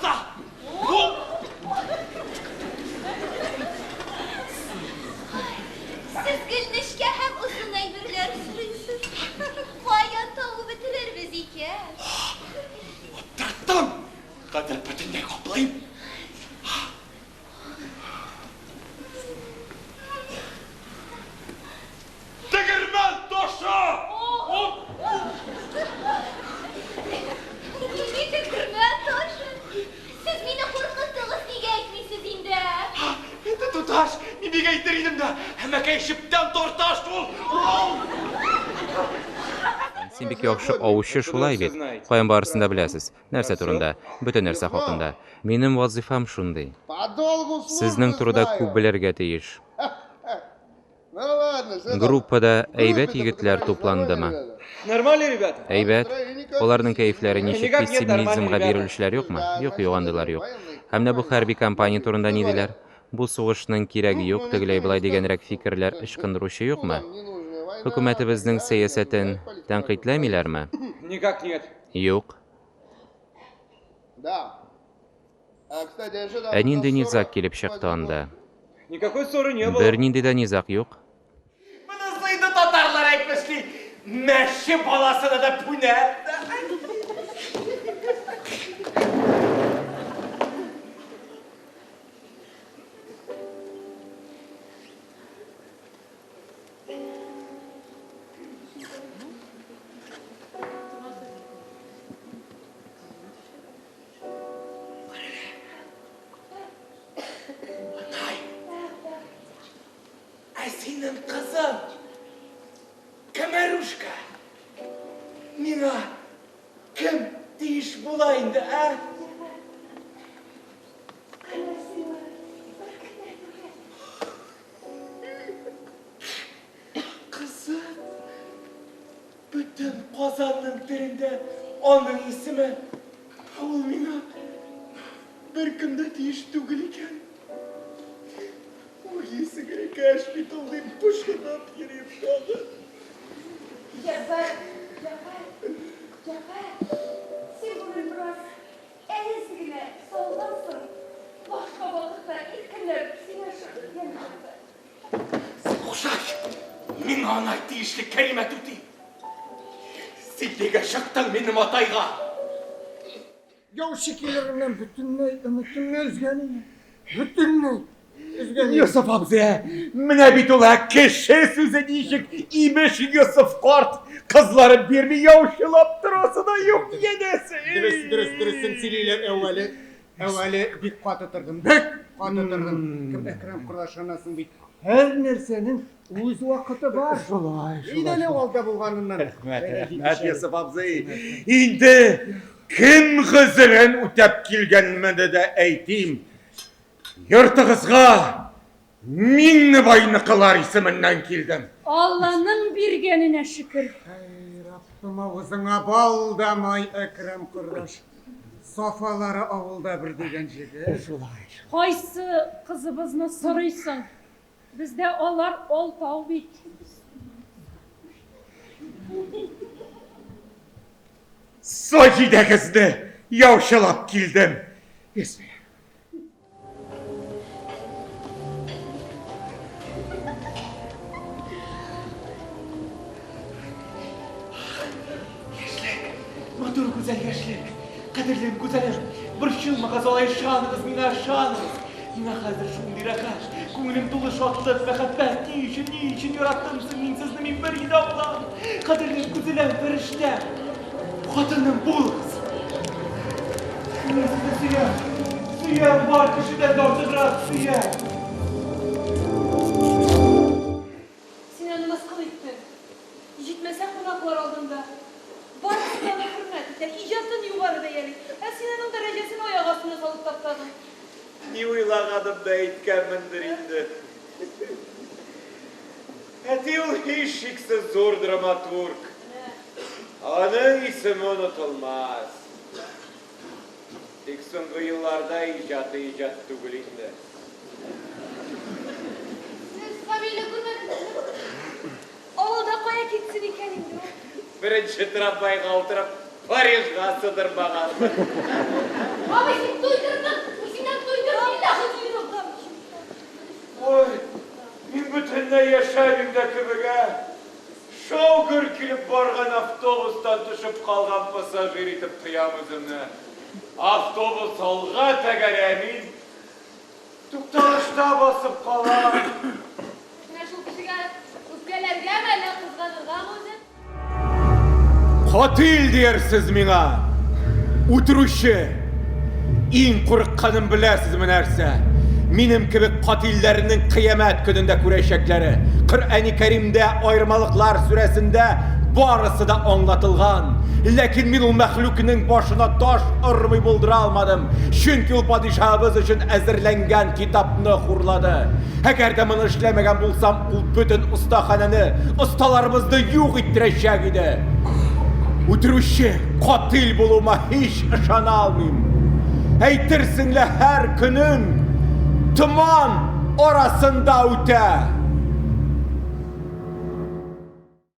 лабаса! Сез гел нечкә һәм озын әйберләр сорыйсыз. Каян табып бетерербез икән? Аптыраттың! Хәзер бөтенләй каплыйм. Тегермән ташы! Нинди тегермән ташы? Сез мине куркыттыгыз, нигә әйтмисез инде? Инде, туташ, мин бик әйтер идем дә, әмәкәй җептән тарта шул! Син бик яхшы аучы, шулай бит? Каян барысын да беләсез? Нәрсә турында? Бөтен нәрсә хакында. Минем вазыйфам шундый. Сезнең турыда күп белергә тиеш. Группада әйбәт егетләр тупландымы? Әйбәт. Аларның кәефләре ничек, пессимизмга бирелүчеләр юкмы? Юк, юк, андыйлар юк. Һәм менә бу хәрби кампания турында ни диләр? Бу сугышның кирәге юк, тегеләй-болай дигәнрәк фикерләр ычкындыручы юкмы? Хөкүмәтебезнең сәясәтен тәнкыйтьләмиләрме? Юк. Ә нинди низаг килеп чыкты анда? Бернинди дә низаг юк. Монысы инде татарлар әйтмешли, мәче баласына да пүнәк. Анай, ә синең кызың Кәмәрушка миңа кем тиеш була инде, ә? Кызым, бөтен Казанның телендә аның исеме. Ә ул миңа беркем дә тиеш түгел икән. Үги сеңелкәш бит ул дип пошынып йөрим тагын. Җәгъфәр, Җәгъфәр, Җәгъфәр, син бүген бераз әз генә салгансың, башка вакытта иркенләп сөйләшербез, яме, Җәгъфәр. Син миңа ана тиешле Кәримә түти. Син нигә чыктың минем атайга? Яучы килереннән бөтенләй өметемне өзгән идем. Бөтенләй өзгән идем. Йосыф абзый, ә, менә бит ул, ә, кеше сүзе ничек, имеш, Йосыф карт кызларын бирми яучылап торасы да юк, янәсе. Дөрес, дөрес, дөресен сөйлиләр әүвәле. Әүвәле бик каты тордым, бик каты тордым. Кем Әкрәм кордаш ышанасың бит. Һәр нәрсәнең үз вакыты бар. Шулай, шулай. Әйдә алда булганыннан. Рәхмәт, рәхмәт, Йосыф абзый. Инде кем гозерен үтәп килгәнемне дә әйтим. Йортыгызга Миңнебайныкылар исеменнән килдем. Алланың биргәненә шөкер. Әй, Раббым, авызыңа бал да май, Әкрәм кордаш. Сафалары авылда бер дигән җегет. Шулай. Кайсы кызыбызны сорыйсың? Бездә алар алтау бит. Саҗидәгезне яучылап килдем. Бисмилла. Яшьлек, матур гүзәл яшьлек. Кадерлем, гүзәлем, борчылмагыз алай, ышаныгыз миңа, ышаныгыз. Миңа хәзер шундый рәхәт, күңелем тулы шатлык, мәхәббәт. Ни өчен, ни өчен яраттым соң мин сезне, мин бер генә аңлам. Кадерлем, гүзәлем, фәрештәм. Хатыным булыгыз. Мин сезне сөям. Сөям, бар кешедән дә артыграк сөям. Син аны мыскыл иттең. Җитмәсә кунаклар алдында. Барысы да аны хөрмәт итә, иҗатын югары бәяли. Ә син аның дәрәҗәсен аяк астына салып таптадың. Ни уйлаганымны әйткәнмендер инде. Әти ул һичшиксез зур драматург. Аның исеме онытылмас. Тик соңгы елларда иҗаты иҗат түгел инде. Сез Гамилне күрмәдегезме? Авылда кая китсен икән инде ул? Беренче трамвайга утырып, Парижга сыдырмагандыр. Абый, син туйдың! төшемдә кебек, ә? Шау-гөр килеп барган автобустан төшеп калган пассажир итеп тоям үземне. Автобус алга тәгәрә, мин тукталышта басып калам. Менә шул кешегә үпкәләргәме, әллә кызганыргамы үзен? Катил диярсез миңа! Үтерүче! Иң курыкканым беләсезме нәрсә? Минем кебек катилләрнең кыямәт көнендә күрәчәкләре. Коръәни Кәримдә аермалыклар сүрәсендә барысы да аңлатылган. Ләкин мин ул мәхлүкнең башына таш ормый булдыра алмадым, чөнки ул падишаһыбыз өчен әзерләнгән китапны хурлады. Әгәр дә моны эшләмәгән булсам, ул бөтен остаханәне, осталарыбызны юк иттерәчәк иде. Үтерүче, катил булуыма һич ышана алмыйм. Әйтерсең лә һәр көнем томан арасында үтә.